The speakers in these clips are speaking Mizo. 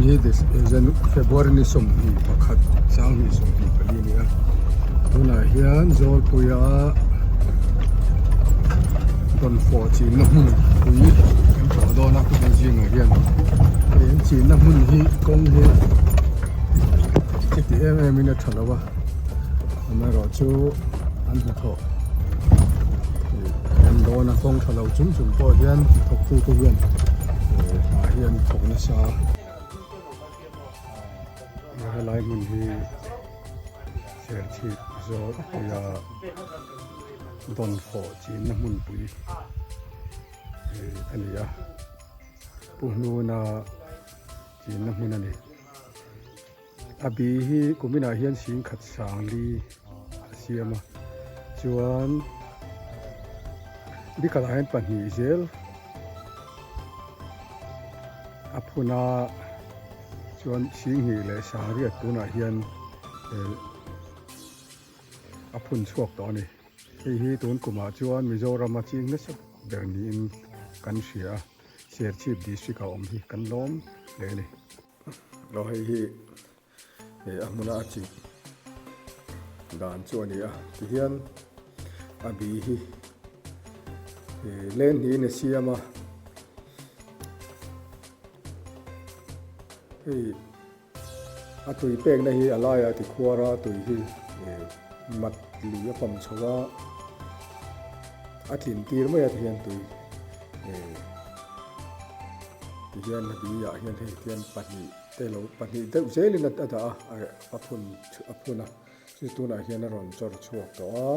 Tun hi February ni 21 2024 a ni a, tunah hian Zawlpuia dawnfawh chinna hmun pui kan tlawh dawn a tuna zingah hian hei an chinna hmun hi kawng hi chiti em em in a tha lo a amaherawhchu an hnathawh ih an dawn a kawng tha lo chung chung pawh hian hnathawktute hian ih hna hi an thawk nasa a helai hmun hi serchhip zawk puia dawnfawh chinna hmunpui ih a ni a pu hnuna chinna hmun a ni. A bi hi kuminah hian singkhat sangli a siam a chuan bikalah hian pahnih zel a phun a chuan singhnih leh sangriat tunah hian eh a phun chhuak tawh a ni hei hi tun kumah chuan Mizoram a ching nasa ber niin kan hria a Serchhip district a awm hi kan lawm hle a ni. Aw hei hi eh a hmuna a chih dan chu a ni a tihian a bi hi eh len hnihin a siam a hei a tui pekna hi a laiah ti khuar a tui hi eh mat lui a pam chho a a tlin tir mai a tihian tui eh. Tihian a biah hian hei tian pahnih te lo pahnih deuh zelin a dah a a phun a phun a chu tunah hian a rawn chawr chhuak tawh a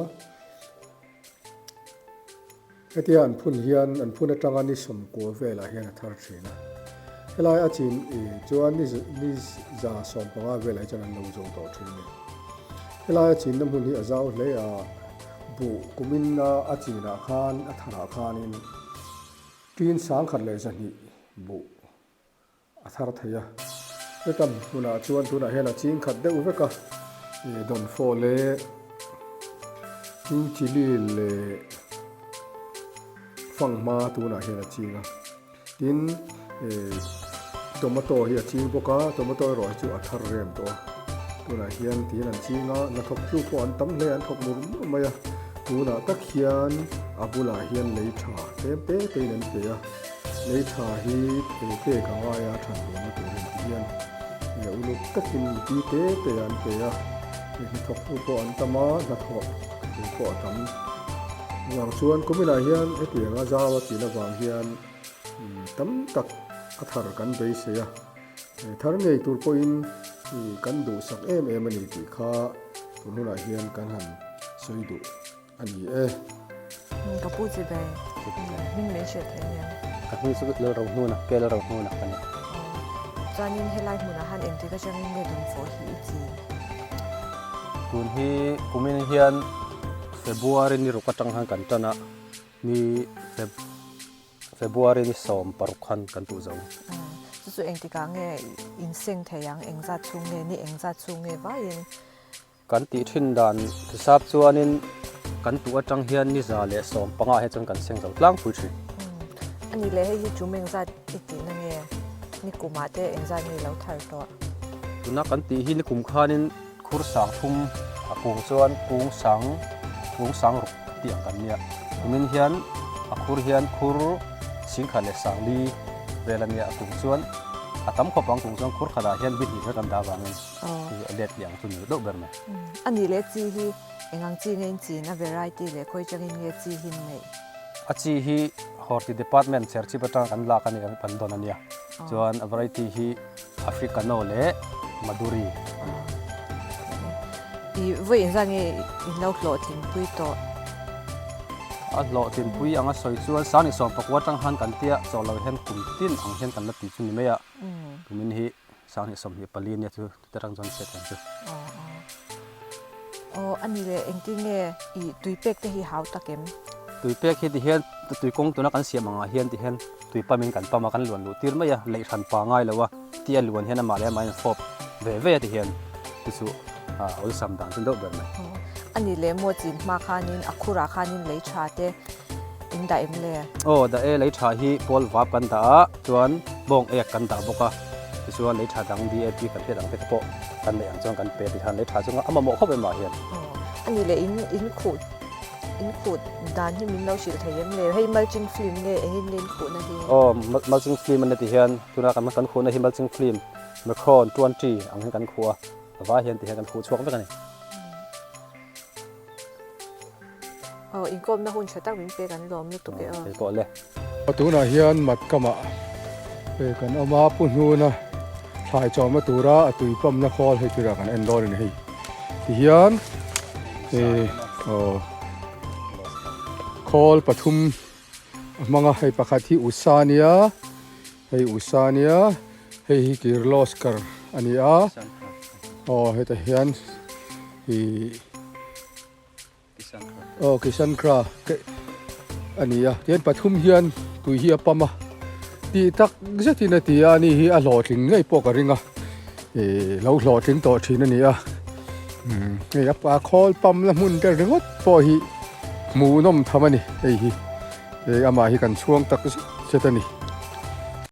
hetia an phun hian an phun atanga ni sawmkua velah hian a thar thin a helai a chin ih chuan ni ni za 15 velah hi chuan an lo zo tawh thin a ni helai a chinna hmun hi a zau hle a buh kumin a chinah khan a tharah khanin. Tin 1200 buh a thar thei a, hetam hmunah chuan tunah hian a ching khat deuh vek a, ih dawnfawh leh tin chilli leh fanghma tunah hian a ching a, tin ih tomato hi a ching bawk a, tomato erawh hi chu a thar rem tawh a, tunah hian tin an ching a, hnathawk tu pawh an tam hle a, an thawk mur mur mai a, tunah tak hian a bulah hian lei tha. Tlem te tein an pe a, lei tha hi thei pek a ngai a than duhna turin ti hian uluk takin mipi te te an pe a, hnathawktu pawh an tam a, hnathawh tur pawh a tam. Vang chuan kuminah hian hetianga zau a chin avang hian tam tak a thar kan beisei a, thar ngei tur pawhin kan duhsak em em a ni tih kha tun hunah hian kan han sawi duh. A ni e. Ka pu chi ber hming min hrilh thei nia. Ka hming chu Lal Rohnuna, Ke Lal Rohnuna ka ni. Chuanin helai hmunah han engtik atangin nge dawnfawh hi i chin? Tun hi kumin hian February ni ruk atang khan kan tan a, ni Feb February ni 16 khan kan tuh zo. Chu chu engtikah nge inseng thei ang, engzat chhung nge, ni engzat chhung nge vaiin? Kan tih thin dan hisap chuanin kan tuh atang hian ni 115 hi chuan kan seng zo tlangpui thin. A ni leh hei hi tum engzat i tihna nge? Ni kumah te engzat nge i lo thar tawh? Tuna kan tih hi ni kum khanin khur sang thum a kung chuan kung sang kung sang ruk tih ang kan nia. Tumin hian a khur hian khur singkhat leh sang li vel a nia a kung chuan a tam khawp ang kung chuan khur khatah hian bi hnih vek an dah avangin. Hi a let liang chu ni deuh ber mai. A nih leh chi hi eng ang chi nge in chin a variety leh khawi changin nge chi hi in neih? A chi hi Horti Department Serchhip atanga kan lak a ni kan dawn a nia. Chuan a variety hi Africano leh Maduri a ni. I vawi engzat nge in lo hlawhtlinpui tawh? A hlawhtlinpui anga sawi chuan 2019 atang khan kan tia chawh lo hian kum tin ang hian kan la ti chu ni mai a. Tumin hi 2024 nia chu te rang chuan chhiat ang chu. Aw a ni le engtin nge i tui pek te hi hau tak em? Tui pek hi ti hian tui kawng tuna kan siam angah hian ti hian tui pam in kan pam a kan luan luh tir mai a leih hran pa ngai lo a ti a luan hian amah leh amah in fawp ve ve a ti hian ti chu a awlsam dan chu deuh ber mai. A ni le maw chin hma khanin a khurah khanin lei tha te in dah em le? Aw dah e lei tha hi pawl vap kan dah a chuan bawng ek kan dah bawk a. Tichuan lei tha dang DAP kan hriat ang te kha pawh kan neih ang chuan kan pe tikhan lei tha chunga a mamawh khawp em ah hian. Aw, a nih leh in in khuh in khuh dan hi min lo hrilh thei em le? Hei mulching film nge engin nge in khuhna hi? Aw, mulching film a ni ti hian tuna kan kan khuhna hi mulching film Macron 20 ang hian kan khuh a, a vai hian ti hian kan khuh chhuak vek a ni. Aw, inkawmna hun tha tak min pek an lawm lutuk e aw. Kei pawh le. Tunah hian Matkamah kan awm a, Pu Hnuna thlai chawmna tura a tui pawmna khawl hei tirah kan en dawn a ni hei. Tihian aw khawl pathum a hmang a, hei pakhat hi Usa a nia, hei Usa a nia, hei hi Kirloskar a ni a, aw hetah hian ih. Aw Kishankra a ni a tihian pathum hian tui hi a pam a tih tak zetin a ti a ani hi a hlawhtling ngei pawh ka ring a ih lo hlawhtling tawh thin a ni a umm hei a khawl pam la hmun te ringawt pawh hi hmuhnawm tham a ni hei hi amah hi kan chhuang tak zet zet a ni.